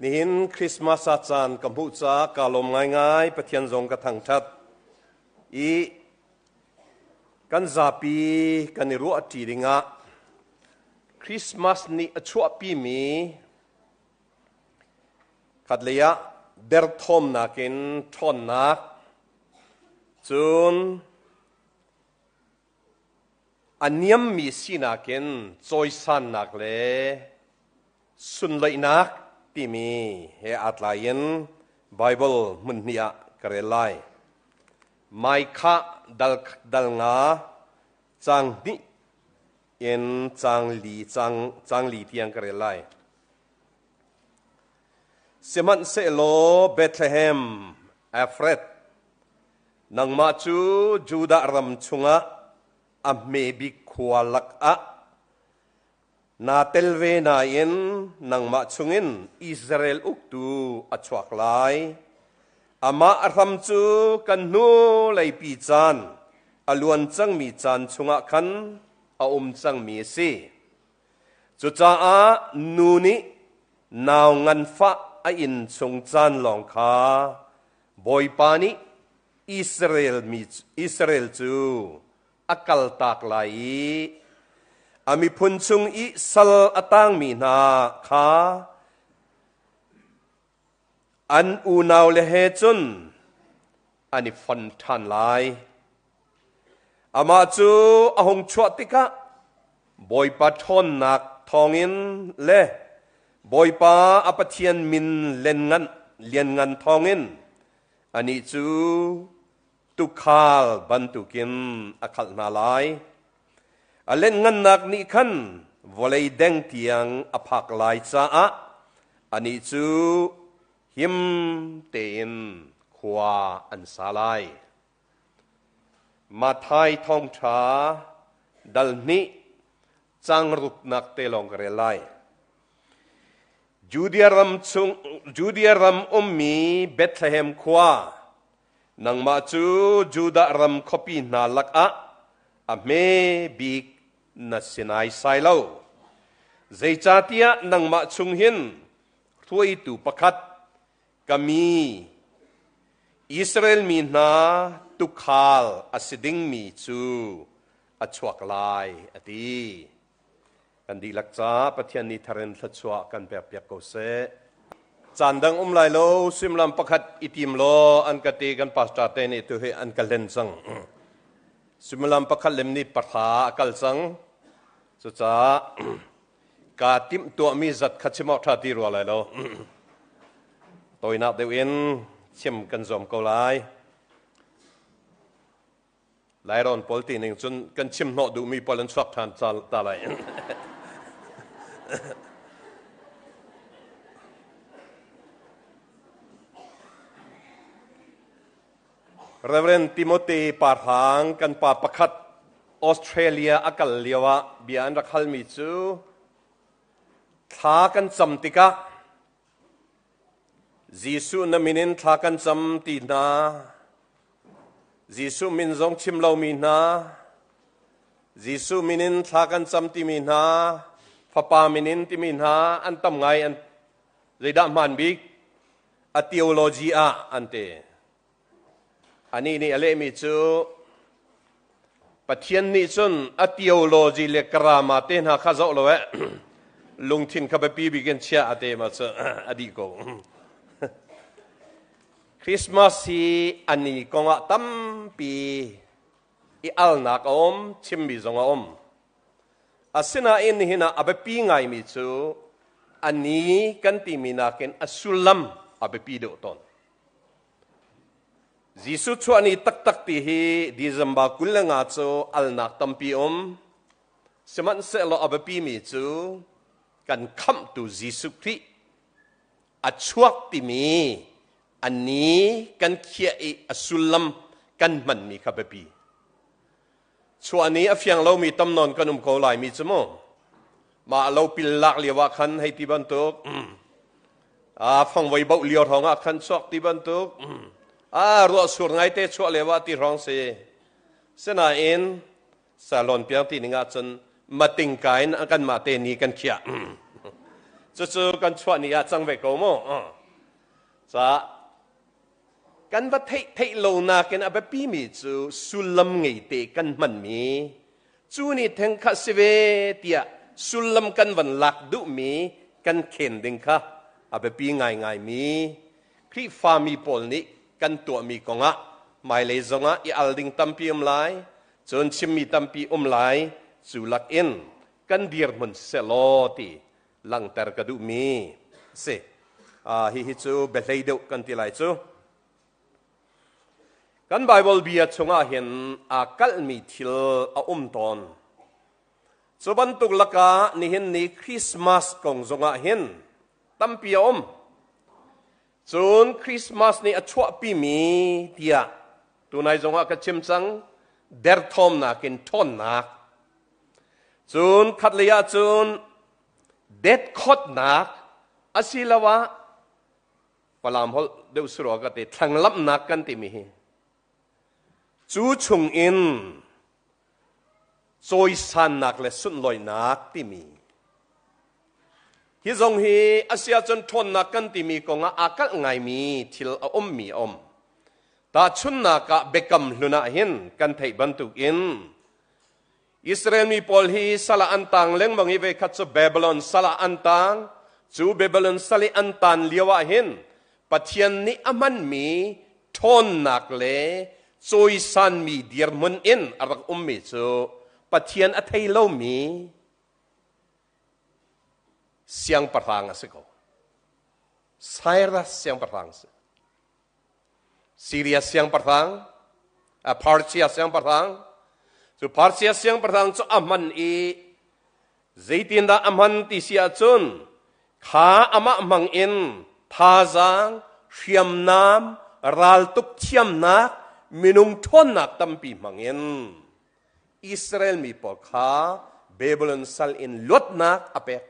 Nihin Christmas a caan ka hmuh caah kaa lawm ngaingai. Pathian zong ka thangṭhat. I kan zapi kan i ruahṭi dingah Christmas nih a chuahpimi khatlei ah derthawmnak in ṭhawnnak, cun a niammi sinak in cawisannak le sunloihnak timi he aa tlaiin Baibal hmun hnih ah ka rel lai. Maikhah dal, dal nga caang hnih in caang li caang, caang li tiang ka rel lai. Sihmanhsehlaw Bethlehem Efrat nangmah cu Judah ram chungah a hme bik khua lakah naa tel ve nain nangmah chungin Israel uktu a chuak lai. Amah a hram cu kan hnu leipi caan a luan cangmi caan chungah khan a um cangmi a si. Cucaah nu nih nau nganfah a inn chung caan lawng kha Bawipa nih Israel mi Israel cu a kaltak lai i a miphun chung i sal a tangmi hna kha an unaule he cun an i fon ṭhan lai. Amah cu a hung chuah tikah Bawipa ṭhawnnak thawngin le Bawipa a Pathian min lianngan, lianngan thawngin anih cu tuukhal bantukin a khalh hna lai. A lianhngannak nih khan vawlei deng tiang a phak lai caah anih cu him tein khua an sa lai. Matthai thawngṭha dal hnih cang ruknak te lawng ka rel lai. Judea ram chung Judea ram ummi Bethlehem khua nangmah cu Judah ram khuapi hna lakah a hme bik na si naisai lo. Zeicahtiah nangmah chung hin hruaitu pakhat ka mi Israel mi hna tuukhal a si dingmi cu a chuak lai, a ti. Kan dihlak caah Pathian nih thar in thluachuah kan pekpiak ko seh. Caan dang um lai lo, suimilam pakhat i tim law an ka ti kan pastor te nih tu hi an ka hlen cang. Suimilam pakhat lem nih pahra a kal cang. Cucaah kaa timhtuahmi zat kha chim awk ṭha ti rua lai lo. Tawinak deuh in chim kan zuam ko lai. Lairawn pawl ti ning cun kan chim hnawh duhmi pawl an chuak ṭhan ta lai. Reverend Timothy Parhang kan pa pakhat Australia a kal lio ah bia an rak halmi cu thla kan cam tikah Jesuh na min in thla kan cam ti hna Jesuh min zong chim lomi hna Jesuh min in thla kan cam timi hna Fapa min in timi hna an tam ngai an zeidah hmaan bik a theology ah an ti Anih nih a lehmi cu Pathian nih cun a theology le karama te hna kha zoh lo eh lungthin kha biapi bik in chiah a te ma cu a dih ko. Christmas hi ani kongah tampi i alnak a um, chimmi zong a um. Asinain nihin ah a biapi ngaimi cu ani kan timi nakin a sullam a biapi deuh tawn. Jesuh chuah ni taktak ti hi December 25 cu alnak tampi um. Sihmanhsehlaw a biapimi cu kan khamhtu Jesuh Khrih a chuak timi a ni kan khiah i a sullam kan hmanmi kha biapi. Chuah ni a fiang lomi tam nawn kan um ko laimi cu mu. Mah lopil lak lio ah khan hei ti bantuk a fangvoi boh lio hrawng ah khan chuak ti bantuk a ruah sur ngaite chuah lio ah ti hrawng si. Sinain salon piang ti ning ah cun matingka in kan mah te ni kan khiah. Cucu kan chuah ni ah cang ve ko mu. Ca kan va theih theih lo nakin a biapi mi cu sullam ngei te kan hman mi cu ni theng kha si ve tiah sullam kan van lak duh mi kan khen ding kha a biapi ngaingai mi Khrihfami pawl nih kan tuahmi kongah hmailei zongah i al ding tampi um lai, cun chimmi tampi um lai, cu lakin kan dirhmun selaw ti langhter ka duhmi a si. Hihi cu biahlei deuh kan ti lai cu. Kan Baibal bia chungah hin aa kalhmi thil a um tawn. Cu bantuk lakah nihin ni Christmas kong zongah hin tampi a um. Cun Christmas nih a chuahpimi tiah tunai zongah ka chim cang derthawmnak in ṭhawnnak. Cun khatlei ah cun detkhawtnak asiloah Falam holh deuh surua ka ti thlanglamhnak kan timi hi cu chung in cawisannak le sunlawinak timi hi zong hi a si ahcun ṭhawnnak kan timi kong ah aa kalh ngaimi thil a ummi a um. Tahchunhnak ah Biakam Hlun ah hin kan theih bantukin Israel mi pawl hi sal ah an tang lengmang i voikhat cu Babylon sal ah an tang. Cu Babylon sal i an tan lio ah hin Pathian nih a hmanmi ṭhawnnak le cawisanmi dirhmun in a rak ummi cu Pathian a thei lomi siangpahrang a si ko. Cyrus siangpahrang a si. Syria siangpahrang, Persia siangpahrang, cu Persia siangpahrang cu a hman i zeitindah a hman ti si ahcun kha amah hmang in thazaang, hriamnam, raltuk thiamnak, minung ṭhawnnak tampi hmang in Israel mi pawl kha Babylon sal in luatnak a pek.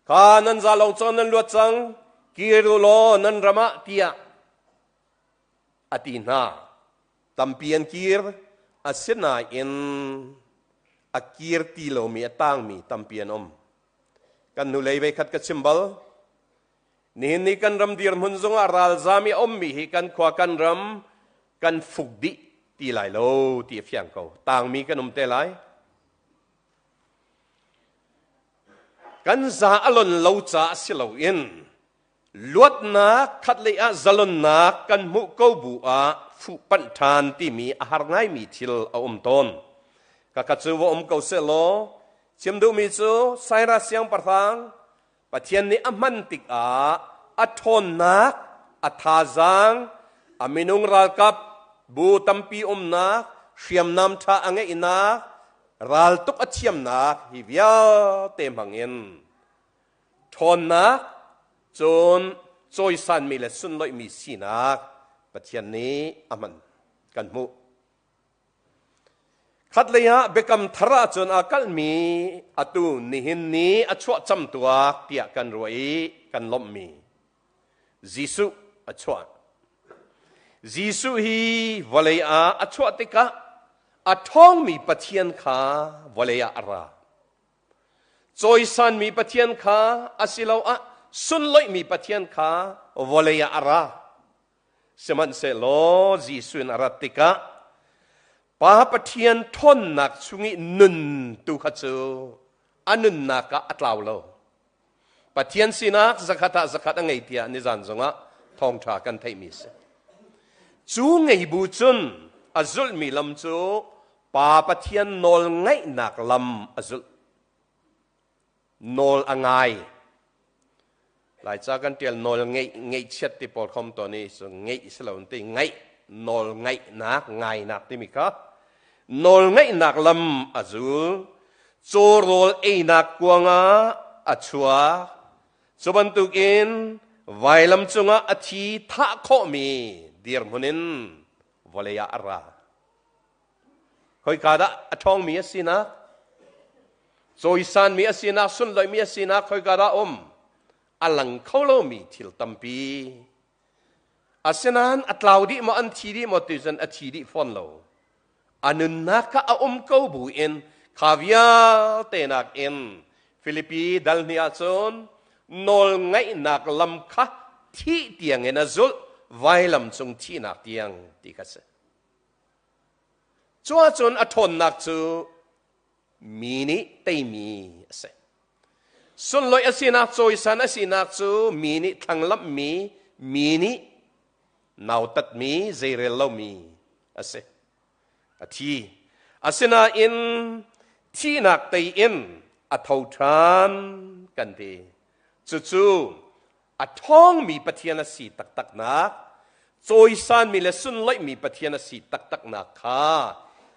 Kha nan za lawng cang nan luat cang, kir u law nan ram ah tiah a ti hna. Tampi an kir, asinain a kir ti lomi a tangmi tampi an um. Kan hnulei vei khat ka chim bal. Nihin ni kan ram dirhmun zongah ralzam i a ummi hi kan khua kan ram kan fuk dih ti lai lo ti a fiang ko. Tangmi kan um te lai. Kan za a lon lo caah si loin luatnak khatlei ah zalonnak kan hmuh ko bu ah fuhpanh ṭhan timi a har ngaimi thil a um tawn. Kaka cu va um ko sehlaw chim duhmi cu Cyrus siangpahrang Pathian nih a hman tikah a ṭhawnnak, a thazaang, a minung ralkap bu tampi umnak, hriamnam ṭha a ngeihnak, raltuk a thiamnak hi vialte hmangin ṭhawnnak cun cawisanmi le sunloihmi sinak Pathian nih a hman kan hmuh. Khatlei ah Biakam Thar ahcun aa kalhmi atu nihin ni a chuah camtuak tiah kan ruah i kan lawmhmi Jesuh a chuah. Jesuh hi vawlei ah a chuah tikah a ṭhawngmi Pathian kha vawlei ah a ra. Cawisanmi Pathian kha asiloah sunloihmi Pathian kha vawlei ah a ra. Sihmanhsehlaw Jesuh in a rat tikah Pa Pathian ṭhawnnak chung i nun tu kha cu a nunnak ah a tlau lo. Pathian sinak zakhat ah zakhat a ngei tiah nizan zongah thawngṭha kan theihmi a si. Cu ngei bu cun a zulhmi lam cu Pa Pathian nawl ngaihnak lam a zulh. Nawl a ngai. Laica kan ṭial nawl ngeih ngeihchiat ti pawl khom tawn i cu ngeih si lo ti ngaih nawl ngaihnak ngainak timi kha nawl ngaihnak lam a zul. Caw rawl einak kuangah a chuak. Cu bantukin vailam cungah a thi thah khawhmi dirhmun in vawlei ah a ra. Khoika dah a ṭhawngmi a sinak? Cawisanmi a sinak, sunloihmi a sinak khoika dah um? A lang kho lomi thil tampi. Asinain a tlau dih maw, an thi dih maw ti cun a thi dih fawn lo. A nunnak kha a um ko buin kha vialte nakin Filipi dal hnih ahcun nawlngaihnak lam kha thih tiangin a zulh, vailam cung thihnak tiang ti kha si. Cu ahcun a ṭhawnnak cu mi nih teimi a si. Sunlawih a sinak, cawisan a sinak cu mi nih thlanglamhmi, mi nih nautatmi, zeirel lomi a si. A thi. Asinain thihnak tei in a tho ṭhan kan ti. Cucu a ṭhawngmi Pathian a si taktaknak, cawisanmi le sunloihmi Pathian a si taktaknak kha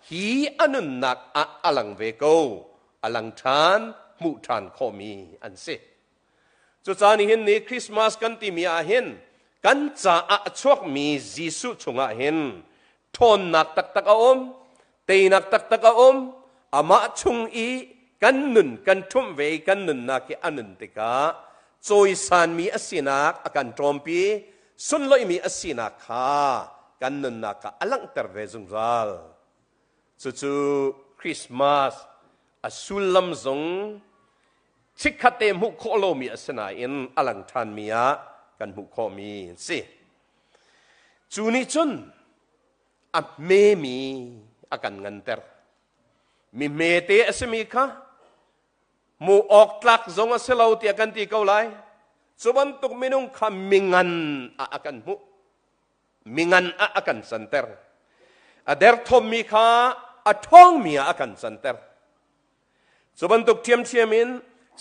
hi a nunnak ah a lang ve ko, a lang ṭhan, hmuh ṭhan khawhmi an si. Cucaah nihin ni Christmas kan timi ah hin kan caah a chuakmi Jesuh chungah hin ṭhawnnak taktak a um, teinak taktak a um, amah chung i kan nun kan ṭhumh ve i kan nunnak hi a nun tikah cawisanmi a sinak a kan ṭawmpi, sunloihmi a sinak kha kan nunnak ah a langhter ve zungzal. Cucu Christmas a sullam zong chikkhatte hmuh khawh lomi a si nain a lang ṭhanmi ah kan hmuh khawhmi a si. Cu nih cun a hmemi a kan nganter. Mi hmete a simi kha hmuh awk tlak zong a si lo tiah kan ti ko lai. Cu bantuk minung kha mingan ah a kan hmuh. Mingan ah a kan canter. A derthawmmi kha a ṭhawngmi ah a kan canter. Cu bantuk ṭhiamṭhiam in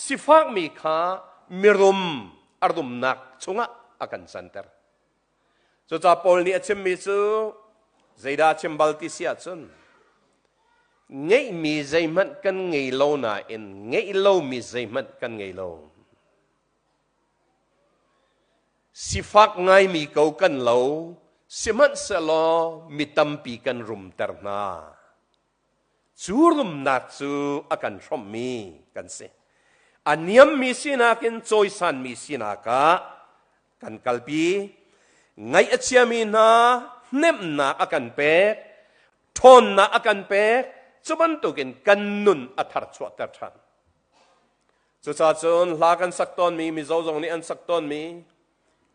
sifakmi kha mirum a rumnak chungah a kan canter. Cucaah Paul nih a chimmi cu zeidah a chim bal ti si ahcun ngeihmi zeihmanh kan ngei lo nain ngeih lomi zeihmanh kan ngei lo. Sifak ngaimi ko kan lo, sihmanhsehlaw mi tampi kan rumter hna. Cu rumnak cu a kan hrawmhmi kan si. A niammi sinak in cawisanmi sinak ah kan kalpi. Ngaih a chiami hna hnemhnak a kan pek, ṭhawnnak a kan pek, cu bantukin kan nun a tharchuahter ṭhan. Cucaah cun hla kan sak tawnmi, Mizo zong nih an sak tawnmi,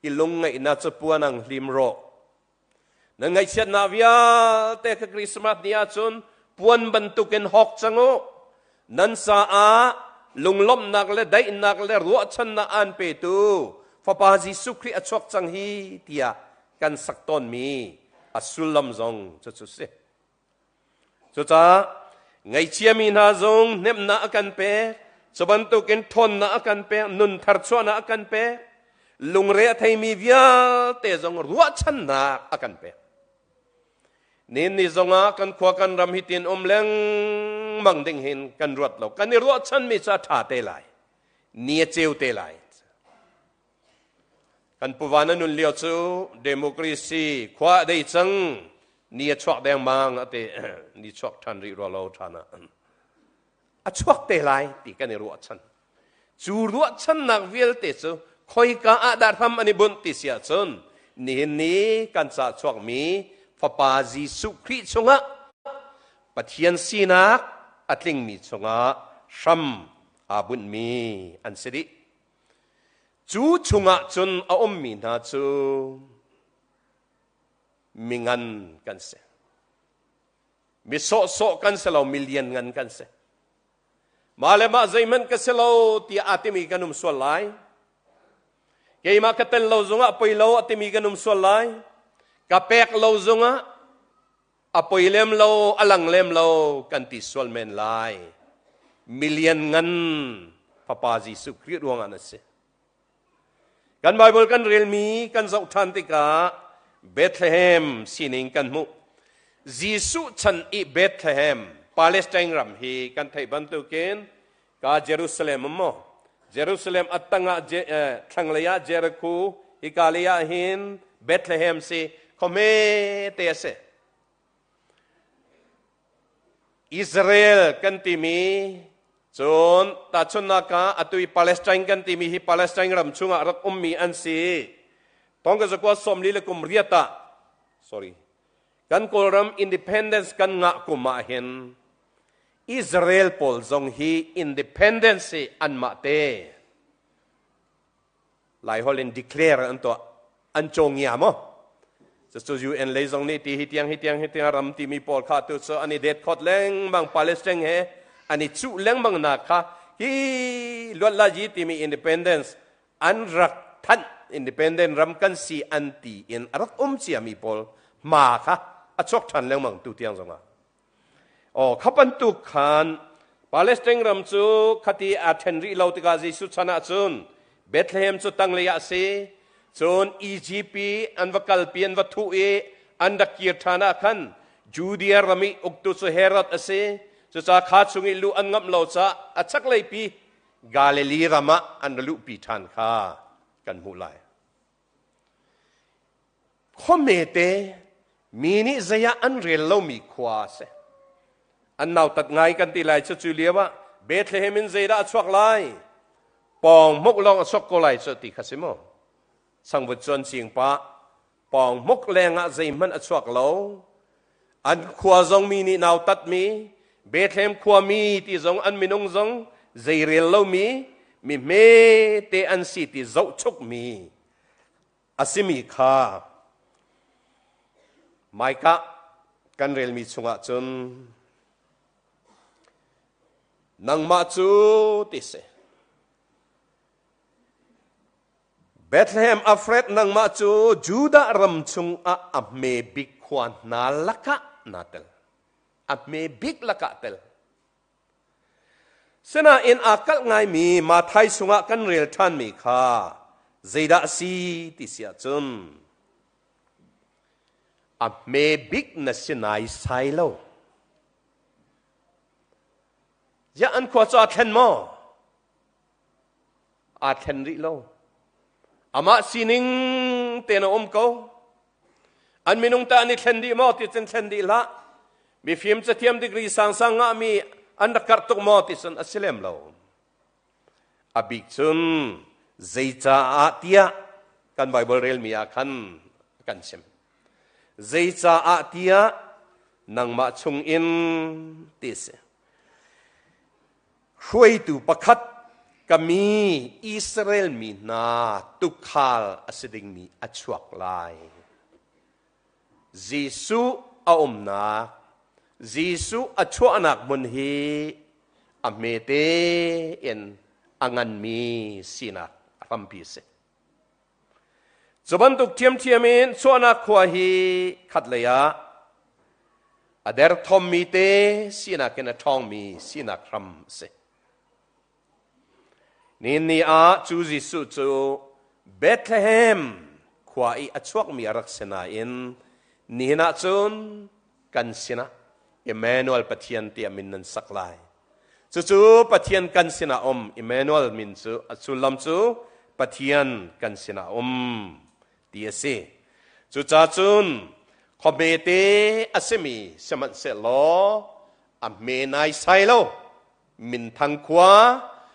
i lungngaihnak cu puan ang hlim rawh. Nan ngaihchiatnak vialte kha Christmas ni ahcun puan bantukin hawk cang u. Nan caah lunglawmhnak le daihnak le ruahchannak aan petu Fapa Jesuh Khrih a chuak cang hi tiah kan sak tawnmi a sullam zong cucu si. Cucaah ngaihchiami hna zong hnemhnak a kan pek, cu bantukin ṭhawnnak a kan pek, nun tharchuahnak a kan pek, lungre a theimi vialte zong ruahchannak a kan pek. Nin ni zongah kan khua kan ram hi tin um lengmang ding hin kan ruat lo. Kan i ruahchanmi cu a ṭha te lai. Ni a ceu te lai. Kan puva na nun lio cu democracy khua a dei cang ni a chuak dengmang a ti ni chuak ṭhan rih rua lo ṭhan ah a chuak te lai ti kan i ruahchan cu ruahchannak vialte cu khoika ah dah hram an i bunh ti si ahcun nihin ni kan ca chuakmi fapa Jesuh Khrih chungah Pathian sinak a tlingmi chungah hram aa bunhmi an si dih. Cu chungah cun a ummi hna cu mingan kan si. Mi sawhsawh kan si lo, mi lianngan kan si. Mah le mah zeihmanh ka si lo tiah aa timi kan um sual lai. Keimah ka tel lo zongah poi lo a timi kan um sual lai. Ka pek lo zongah a poi lem lo, a lang lem lo kan ti sual men lai. Milian ngan Fapa Jesuh Khrih ruangah na si. Kan Bible kan relmi kan zoh ṭhan tikah Bethlehem sining kan hmuh. Jesuh chan i Bethlehem, Palestine ram hi kan theih bantukin ka Jerusalem maw Jerusalem a tangah thlanglei ah Jericho hika lei ah hin Bethlehem si khuahme te a si. Israel kan timi cun tahchunhnak ah atu i Palestine kan timi hi Palestine ram chungah rak ummi an si. Thong ka zakua sawmli le kum riat ah sorry kan Kawlram independence kan ngah kum ah hin. Israel pawl zong hi independence hi anmah te Laiholh in declare an tuah an cawngia maw? Cucu UN lei zong nih ti hi tiang hi tiang hi tiang ram timi pawl kha tu cu an i det khawt lengmang Palestine he an i cuh lengmang nak kha hi luat la yi timi independence an rak thanh independent ram kan si an ti in a rak um ciami pawl hma kha a chuak ṭhan lengmang tu tiang zongah Aw kha bantuk khan Palestine ram cu khati aa ṭhen rih lo tikah Jesuh chan ah cun Bethlehem cu tanglei ah a si. Cun Egypt i an va kalpi an va thuh i an rak kir ṭhan ah khan Judea ram i uktu cu Herod a si. Cucaah kha chung i luh an ngamh lo caah a chakleipi Galilee ram ah an ra luhpi ṭhan kha kan hmuh lai. Khuamete mi nih zei ah an rel lomi khua a si. An nautat ngai kan ti lai cu cu lio ah Bethlehem in zeidah a chuak lai? Pawng hmuk lawng a chuak ko lai cu ti kha si maw? Sangvut cu an cing pah. Pawng hmuk leng ah zeihmanh a chuak lo. An khua zong mi nih nautatmi, Bethlehem khuami ti zong an minung zong zeirel lomi, mi hmete an si ti zohchukmi a simi kha Micah kan relmi chungah cun nangmah cu ti si Bethlehem Afret nangmah cu Judah ram chungah a hme bik khua hna lakah naa tel a hme bik lakah tel Sinain aa kalh ngaimi Matthai chungah kan rel ṭhanmi kha zeidah a si ti si ahcun a hme bik na si naisai lo. Ziah an khua cu aa thlen maw? Aa thlen rih lo. Amah sining tein a um ko. An minung tah an i thlen dih maw ti cun thlen dih hlah. Mifim cathiam degree sangsang ngahmi an rak karh tuk maw ti cun a si lem lo. A bik cun zeicaah tiah kan Bible relmi ah khan kan chim. Zeicaah tiah nangmah chungin ti a si. Hruaitu pakhat ka mi Israel mi hna tuukhal a si dingmi a chuak lai. Jesuh a umnak, Jesuh a chuahnak hmun hi a hmete in a nganmi sinak a hrampi a si. Cu bantuk ṭhiamṭhiam in chuahnak khua hi khatlei ah a derthawmmi te sinak in a ṭhawngmi sinak hram a si. Nihin ni ah cu Jesuh cu Bethlehem khua i a chuakmi a rak si nain nihin ah cun kan sinah Emmanuel Pathian tiah min nan sak lai. Cucu Pathian kan sinah um Emmanuel min cu a sullam cu Pathian kan sinah um ti a si. Cucaah cun khuahmete a simi sihmanhsehlaw a hme naisai lo minthang khua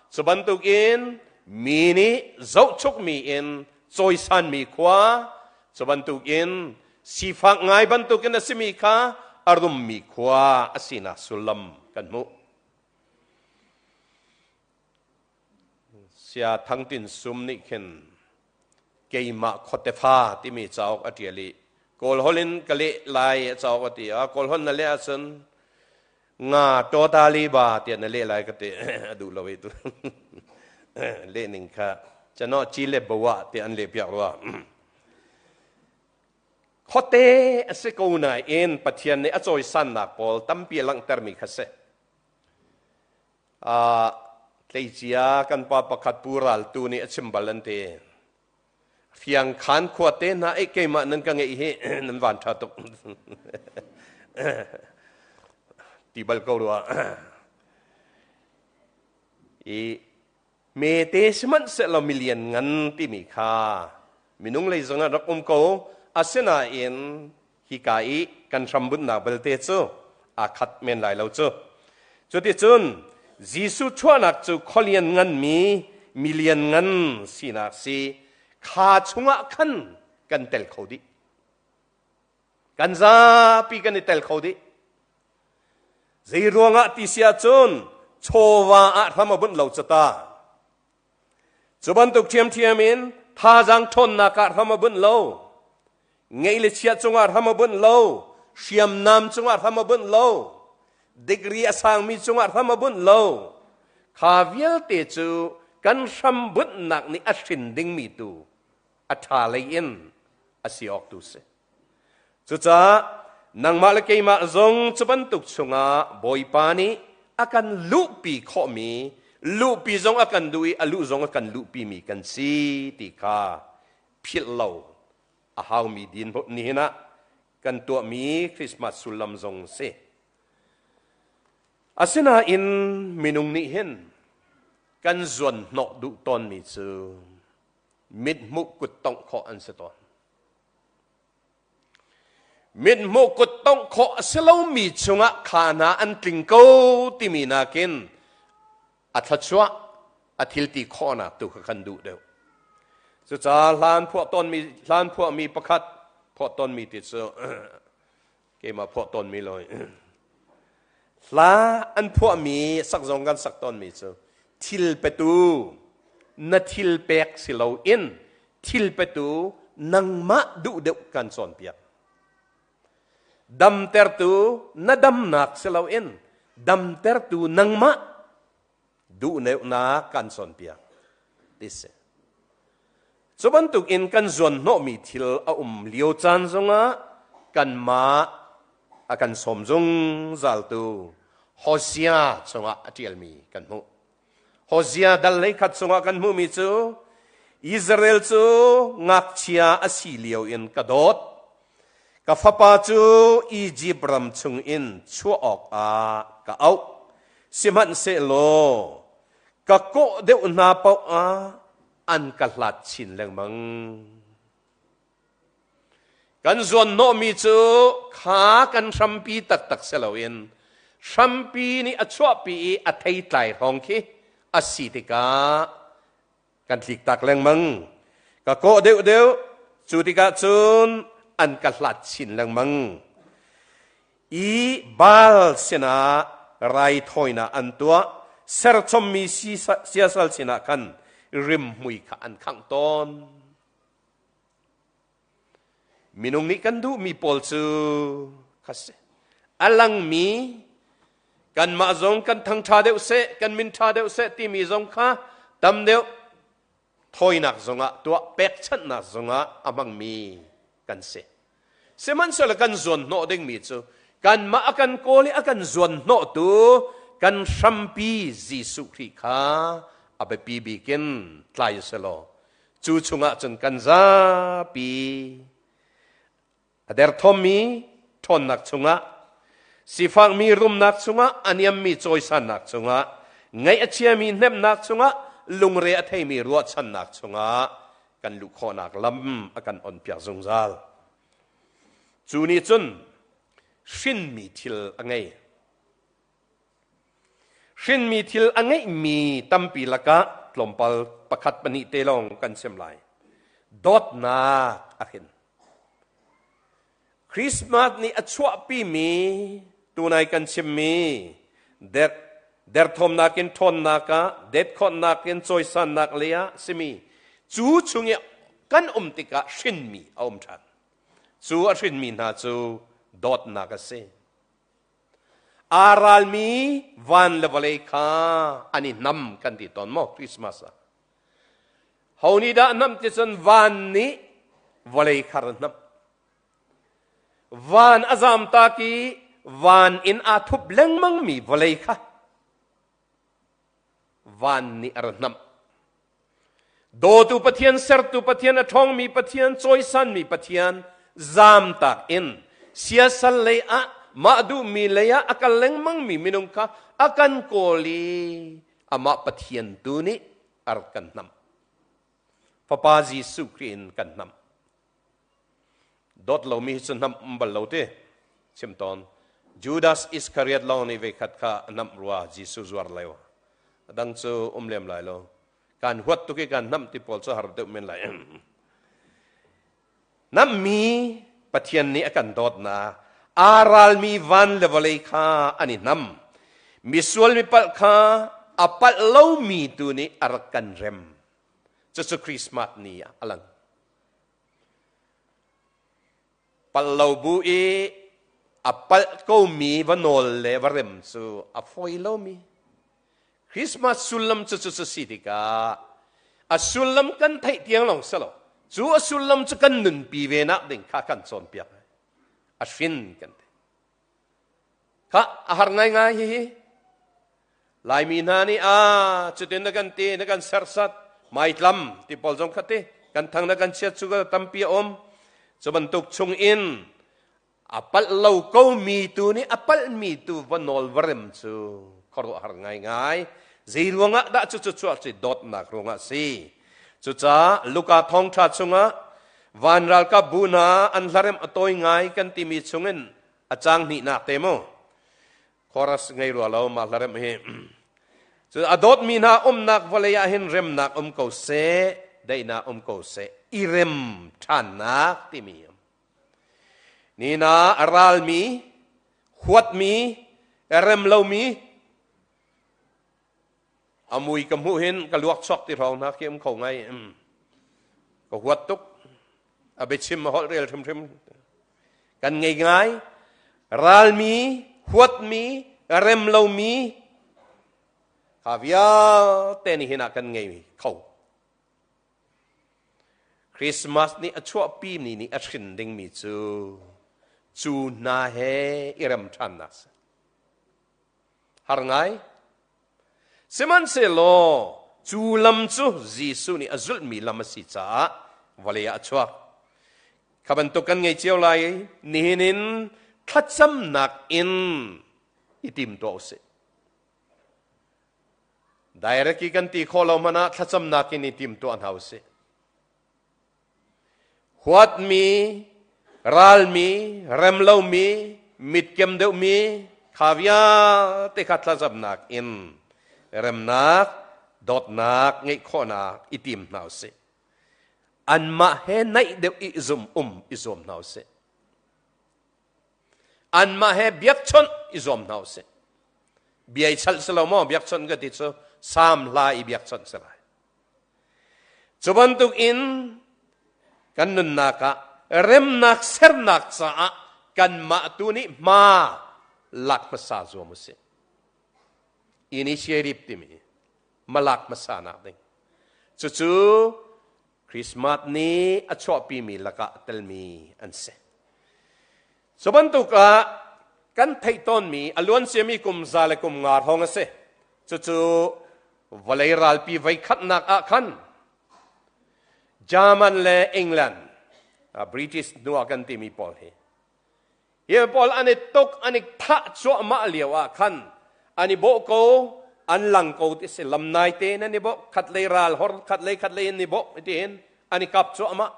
cu bantukin mi nih zohchukmi in cawisanmi khua cu bantukin sifak ngai bantukin a simi kha a rummi khua a sinak sullam kan hmuh. Sia Thang Tin Sum nih khin keimah khuatefa timi cauk a ṭial i Kawl holh in ka leh lai a cauk a ti a Kawl holh na leh ahcun nga tawtali ba tiah na leh lai ka ti a duh lo i tu leh ning kha cano chi le bawa tiah an leh piak rua Khuate a si ko nain Pathian nih a cawisannak pawl tampi a langhtermi kha si. Uh, tleicia kan pa pakhat Pu Raltu nih a chim bal an ti. Fiang khan khuate hna ei keimah nan ka ngeih hi nan van ṭha tuk. ti bal ko rua. I Mete sihmanhsehlaw milian ngan timi kha minung lei zongah rak um ko. Asinain hika i kan hrambunhnak belte cu aa khat men lai lo cu. Cuticun Jesuh chuahnak cu khualian nganmi milian ngan sinak si kha chungah khan kan tel kho dih. Kan zapi kan i tel kho dih. Zei ruangah ti si ahcun chawva ah hram a bunh lo cata. Cu bantuk ṭhiamṭhiam in thazaang ṭhawnnak ah hram a bunh lo. Ngeih le chiah cungah hram a bunh lo. Hriamnam cungah hram a bunh lo. Degree a sangmi cungah hram a bunh lo. Kha vialte cu kan hram bunhnak nih a hrin dingmi tu a ṭha lei in a si awk tu si. Cucaah nangmah le keimah zong cu bantuk chungah Bawipa nih a kan luhpi khawhmi, luhpi zong a kan duh i a luh zong a kan luhpimi kan si ti kha philh lo a haumi din nihin ah kan tuahmi Christmas sullam zong si. Asinain minung nih hin kan zuan hnawh duh tawnmi cu mithmuh kuttongh khawh an si tawn. Mithmuh kuttongh khawh a si lomi chungah kha hna an tling ko timi nakin a thluachuah a thilti khawhnak tu kha kan duh deuh. Cucaah hlan phuah tawnmi hlan phuahmi pakhat phuah tawnmi ti cu keimah phuah tawnmi lo hla an phuahmi sak zong kan sak tawnmi cu thil petu na thil pek si loin thil petu nangmah duh deuh kan cawnpiak damtertu na damnak si loin damtertu nangmah duhneuhnak kan cawnpiak ti si. Cu bantuk in kan zuanhnawhmi thil a um lio caan zongah kanmah a kan sawm zungzaltu Hosea chungah a ṭialmi kan hmuh. Hosea dal hleikhat chungah kan hmuhmi cu Israel cu ngakchia a si lio in ka dawt. Ka fapa cu Izipt ram chungin chuah awkah ka auh. Sihmanhsehlaw ka kawh deuh hna paoh ah an ka hlat chin lengmang. Kan zuanhnawhmi cu kha kan hrampi taktak si loin hrampi nih a chuahpi i a theitlai hrawng khi a si tikah kan tliktak lengmang. Ka kawh deuhdeuh, cu tikah cun an ka hlat chin lengmang. I Baal sinah raithawinak an tuah, serchommi siasal sinah khan rimhmui kha an khangh tawn. Minung nih kan duhmi pawl cu kha si. A langmi kanmah zong kan thangṭha deuh seh, kan min ṭha deuh seh timi zong kha tam deuh thawinak zongah tuah pekchanhnak zongah a hmangmi kan si. Sihmanhsehlaw kan zuanhnawh dingmi cu kanmah a kan kawl i a kan zuanhnawhtu kan hrampi Jesuh Khrih kha a biapi bik in tlai selaw cu chungah cun kan zapi a derthawmmi ṭhawnnak chungah sifakmi rumnak chungah a niammi cawisannak chungah ngaih a chiami hnemhnak chungah lungre a theimi ruahchannak chungah kan luh khawhnak lam a kan onpiak zungzal. Cu nih cun hrinmi thil a ngei. Hrinmi thil a ngeihmi tampi lakah tlawmpal pakhat pahnih te lawng kan chim lai. Dawtnak a hrin. Christmas nih a chuahpimi tunai kan chimmi derthawmnak in ṭhawnnak ah detkhawhnak in cawisannak lei ah simi cu chung i kan um tikah hrinmi a um ṭhan. Cu a hrinmi hna cu dawtnak a si. Aa ralmi van le vawlei kha an i hnam kan ti tawn maw Christmas ah. Ho nih dah hnam ti cun van nih vawlei kha ra hnamh. Van a zamtak i van in aa thup lengmangmi vawlei kha van nih a ra hnamh. Dawtu Pathian, sertu Pathian, a ṭhawngmi Pathian, cawisanmi Pathian zamtak in siasal lei ah mah duhmi lei ah a kal lengmangmi minung kha a kan kawl i amah Pathian tu nih a rak kan hnamh. Fapa Jesuh Khrih in kan hnamh. Dawt lomi hi cu hnamh um bal lo ti chim tawn. Judas Iskariot lawng nih veikhat kha a hnamh rua Jesuh zuar lio. A dang cu um lem lai lo. Kan huat tuk i kan hnamh ti pawl cu har deuh men lai. Nammi Pathian nih a kan dawtnak. Aa ralmi van le vawlei kha an i hnam. Misual mipalh kha a palh lomi tu nih a rak kan rem. Cucu Christmas ni ah a lang. Palh lo bu i a palh komi va nawl le va rem cu a fawi lomi. Christmas sullam cu cu si tikah a sullam kan theih tiang lawng si lo. Cu a sullam cu kan nunpi ve nak ding kha kan cawnpiak. A hrin kan ti. Kha a har ngaingai hihi. Laimi hna nih a cutin na kan ti na kan sersat maitlam ti pawl zong kha ti kan thang na kan chiat cu tampi a um. Cu bantuk chung in a palh lo ko mi tu nih a palhmi tu va nawl va rem cu khuaruahhar ngaingai. Zei ruangah dah cucu chuah cu dawtnak ruangah si. Cucaah Luka thawngṭha chungah van ralkap bu hna an hlarem a tawi ngai kan timi chungin a cang hnihnak te mu chorus ngei rua lo mah hlarem hi cu a dawtmi hna umnak vawlei ah hin remnak um ko seh daihnak um ko seh i rem ṭhannak timi nina a ralmi huatmi rem lomi A mui ka hmuh hin ka luak chuak ti hrawng hna khi um kho ngai. Ka huat tuk. A biachim a holh rel hrimhrim. Kan ngei ngai. Ralmi, huatmi, rem lomi, kha vialte nih hin ah kan ngei kho. Christmas nih a chuahpi ni nih a hrin dingmi cu cu hna he i rem ṭhannak si. Har ngai. Sihmanhsehlaw cu lam cu Jesuh nih a zulhmi lam a si caah vawlei ah a chuak. Kha bantuk kan ngei cio lai i nihin in thlacamnak in i tim tuah usih. Direct i kan ti khawh lo hmanh ah thlacamnak in i tim tuah hna usih. Huatmi, ralmi, remlomi, mitkem deuhmi kha vialte kha thlacamnak in remnak, dawtnak ngeih khawhnak i tim hna usih. Anmah he naih deuh i zum um i zuam hna usih. Anmah he biakchawnh i zuam hna usih. Bia i chalh si lo maw biakchawnh ka ti cu Salm hla i biakchawnh si lai. Cu bantuk in kan nunnak ah remnak sernak caah kanmah tu nih hma lak hmasa zuam usih. Initiative timi malak hmasa nak ding. Cucu Christmas ni a chuahpimi lakah telmi an si. Cu bantuk ah kan theih tawnmi a luanciami kum za le kum nga hrawng a si. Cucu vawlei ralpi voikhatnak ah khan German le England, British hnu ah kan timi pawl hi, hi pawl an i tuk, an i thah cuahmah lio ah khan an i bawh ko, an lang ko ti si lam nai tein an i bawh, khat lei ral hor, khat lei khat lei an i bawh tiin an i kap cuahmah.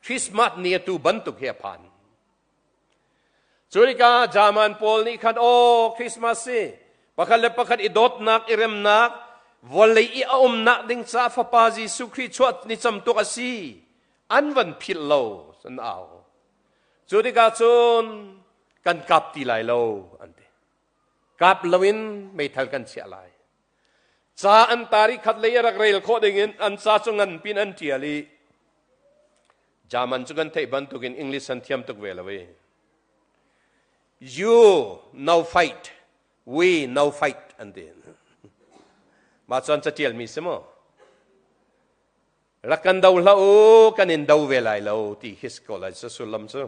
Christmas ni atu bantuk hi a phan. Cu tikah German pawl nih khan aw Christmas si pakhat le pakhat i dawtnak i remnak vawlei i a umnak ding caah Fapa Jesuh Khrih chuah ni camtuk a si an van philh lo an au. Cu tikah cun kan kap ti lai lo an ti. Kap loin meithal kan chiah lai. Ca an tar i khat lei a rak rel khawh dingin an ca cu ngan pin an ṭial i German cu kan theih bantukin English an thiam tuk ve lo i You no fight, we no fight an ti. Mah cu an caṭialmi si maw? Rak kan do hlah u, kan in do ve lai lo ti khi si ko lai sullam cu.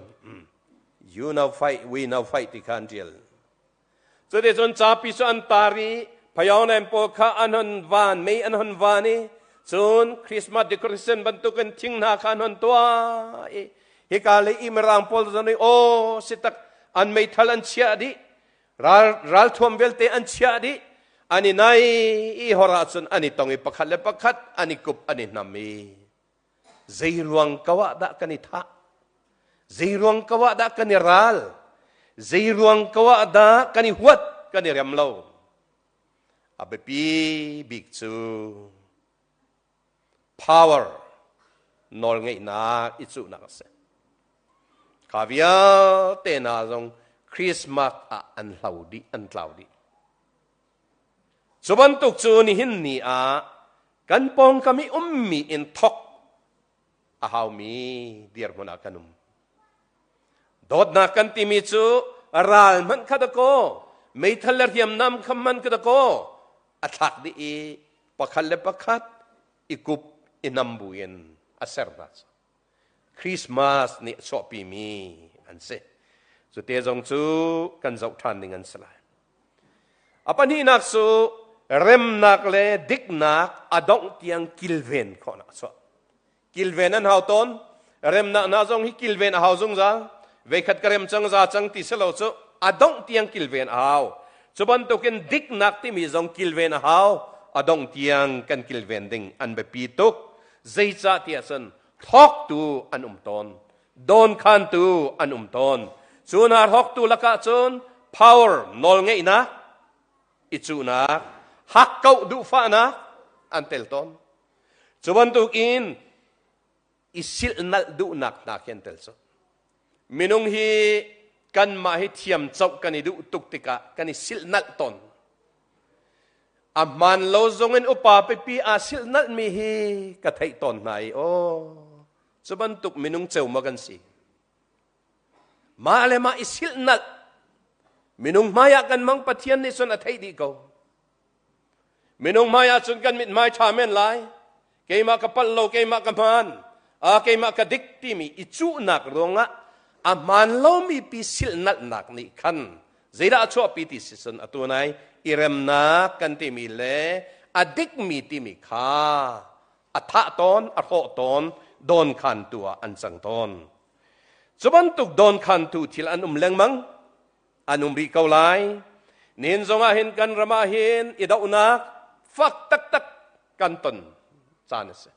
You no fight, we no fight ti kha an ṭial. Cuticun capi cu an tar i phayawngnem pawl kha an hon van, mei an hon van i cun Christmas decoration bantukin thing hna kha an hon tuah i hika lei i Mirang pawl zong nih aw si tak an meithal an chiah dih ral ralthuam vialte an chiah dih an i nai i hor ahcun an i tong i pakhat le pakhat an i kup an i hnam i Zei ruang ko ah dah kan i thah? Zei ruang ko ah dah kan i ral? Zei ruang ko ah dah kan i huat, kan i rem lo? A biapi bik cu power nawlngeihnak i cuhnak a si. Kha vialte hna zong Christmas ah an hlo dih, an tlau dih. Cu bantuk cu nihin ni ah kan pawngkam i ummi in thok a haumi dirhmun ah kan um. Dawtnak kan timi cu ral hmanh kha dakaw, meithal le hriamnam kha hman kha dakaw, a thlak dih i pakhat le pakhat i kup i nam buin a ser hna cu. Christmas nih a chuahpimi an si. Cu te zong cu kan zoh ṭhan ding an si lai. A pahnihnak cu remnak le diknak a dongh tiang kilven khawhnak a chuah. Kilven an hau tawn. Remnak hna zong hi kilven a hau zungzal. Veikhat ka rem cang za cang ti si lo cu a dongh tiang kilven a hau. Cu bantukin diknak timi zong kilven a hau. A dongh tiang kan kilven ding an biapi tuk. Zeicah tiah cun thawktu an um tawn. Dawnkhantu an um tawn. Cu hna hrawktu lakah cun power nawlngeihnak, i cuhnak, hakkauh duhfahnak an tel tawn. Cu bantukin i silhnalh duhnak hna khi an tel cu. Minung hi kanmah hi thiam coh kan i duh tuk tikah kan i silhnalh tawn. A hmaan lo zongin upa pipi aa silhnalhmi hi ka theih tawn hna i aw cu bantuk minung ceu maw kan si. Mah le mah i silhnalh minung hmaiah kan mang Pathian nih cun a theih dih ko. Minung hmai ah cun kan mithmai ṭha men lai. Keimah ka palh lo, keimah ka hmaan, keimah ka dik timi i cuhnak ruangah a hmaan lomi pi silhnalhnak nih khan zeidah a chuahpi ti si cun atu nai i remnak kan timi le a dikmi timi kha a thah tawn, a hrawh tawn, dawnkhantu ah an cang tawn. Cu bantuk dawnkhantu thil an um lengmang. An um rih ko lai. Nihin zongah hin kan ram ah hin i dohnak fak taktak kan ton caan a si.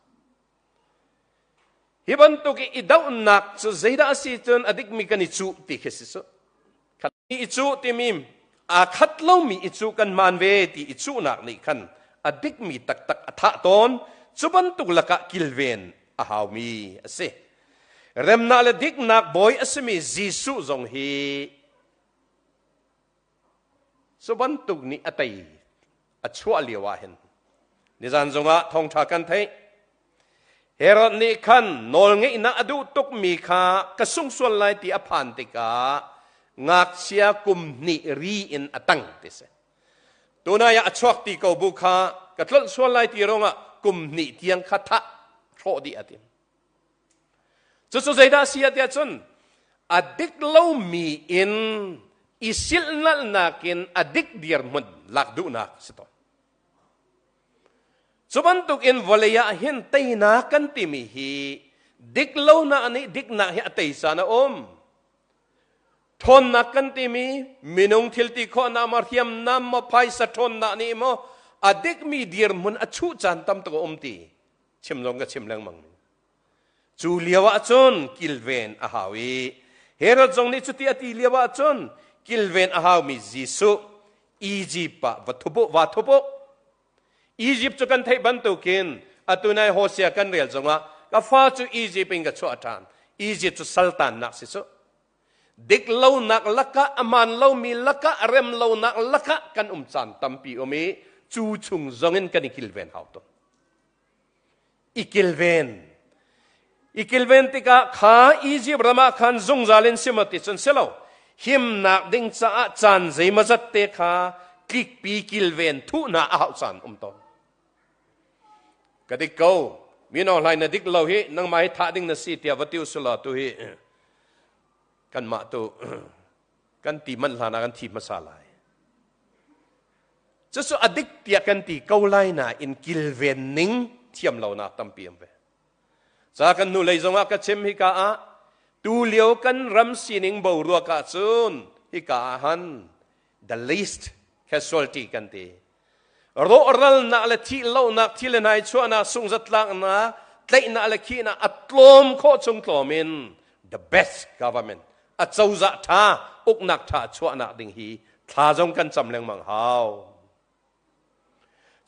Hi bantuk i i dohnak cu zeidah a si cun a dikmi kan i cuh ti khi si su. I cuh timi aa khat lomi i cuh kan hmaan ve ti i cuhnak nih khan a dikmi taktak a thah tawn. Cu bantuk lakah kilven a haumi a si. Remnak le diknak bawi a simi Jesuh zong hi cu bantuk nih a tei a chuah lio ah hin nizan zongah thawngṭha kan theih. Herod nih khan nawlngeihnak a duh tukmi kha ka sung sual lai ti a phan tikah ngakchia kum hnih ri in a tang ti si. Tunai ah a chuak ti ko bu kha ka tlolh sual lai ti ruangah kum hnih tiang kha thah hrawh dih a tim. Cucu zeidah a si ah tiah cun a dik lomi in i silhnalhnak in a dik dirhmun lak duhnak si tawn. Cu bantuk in vawlei ah hin teinak kan timi hi dik lonak nih diknak hi a tei caan a um. Ṭhawnnak kan timi minung thil ti khawhnak maw hriamnam maw phaisa ṭhawnnak nih maw a dikmi dirhmun a chuh caan tam tuk a um ti chim zong ka chim lengmang. Cu lio ah cun kilven a hau i Herod zong nih cuti a ti lio ah cun kilven a haumi Jesuh Egypt ah va thup u, va thup u. Egypt cu kan theih bantukin atu nai Hosea kan rel zongah ka fa cu Egypt in ka chuah ṭhan. Egypt cu saltannak si cu. Dik lonak lakah a hmaan lomi lakah a rem lonak lakah kan um caan tampi um i cu chung zongin kan i kilven hau tawn. I kilven. I kilven tikah kha Egypt ram ah khan zungzal in si maw ti cun si lo. Himnak ding caah caan zeimawzat te kha tlikpi kilven thuhna a hauh caan um tawn. Ka dik ko. Mino hlai na dik lo hi nangmah hi thah ding na si tiah va ti usulaw tu hi kanmah tu kan ti manh hlan ah kan thi hmasa lai. Cucu a dik tiah kan ti ko lai nain kilven ning thiam lonak tampi um ve. Ca kan hnulei zongah ka chim hika ah tu lio kan ram sining boruak ah cun hika ah han the least casualty kan ti. Rawhralnak le thihlonak, thil le hnai chuahnak, sungzatlaknak, tlaihnak le khihnak a tlawm khawh chung tlawm in the best government a cozah ṭha uknak ṭha chuahnak ding hi thla zong kan cam lengmang hau.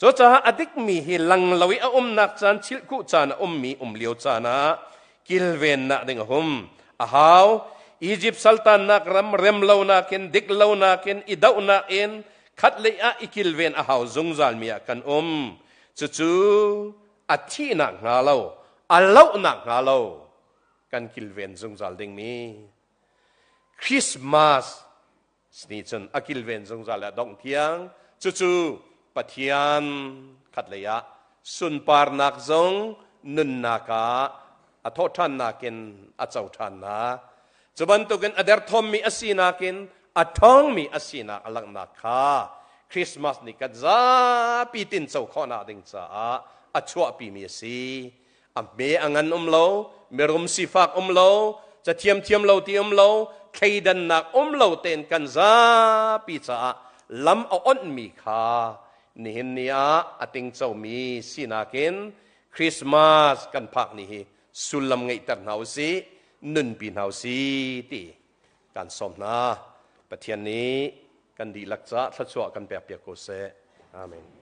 Cucaah a dikmi hi lang lo i a umnak caan chilhkuh caan a ummi um lio caan ah kilvennak ding a hum a hau. Egypt saltannak ram remlonak in diklonak in i dohnak in khatlei ah i kilven a hau zungzalmi ah kan um. Cucu a thihnak hnga lo, a lohnak hnga lo kan kilven zungzal dingmi Christmas nih cun a kilven zungzal a dongh tiang. Cucu Pathian khatlei ah sunparnak zong nunnak ah a thawhṭhannak in a co ṭhannak, cu bantukin a derthawmmi a sinak in a ṭhawngmi a sinak a langhnak kha Christmas ni kan zapi tinco khawhnak ding caah a chuahpimi a si. A hme a ngan um lo, mirum sifak um lo, cathiam thiam lo ti um lo, thleidannak um lo tein kan zapi caah lam a onhmi kha nihin ni ah a tingcomi sinak in Christmas kan phak ni hi sullam ngeihter hna usih, nunpi hna usih ti kan sawm hna. Pathian nih kan dihlak caah thluachuah kan pek piak ko seh. Amen.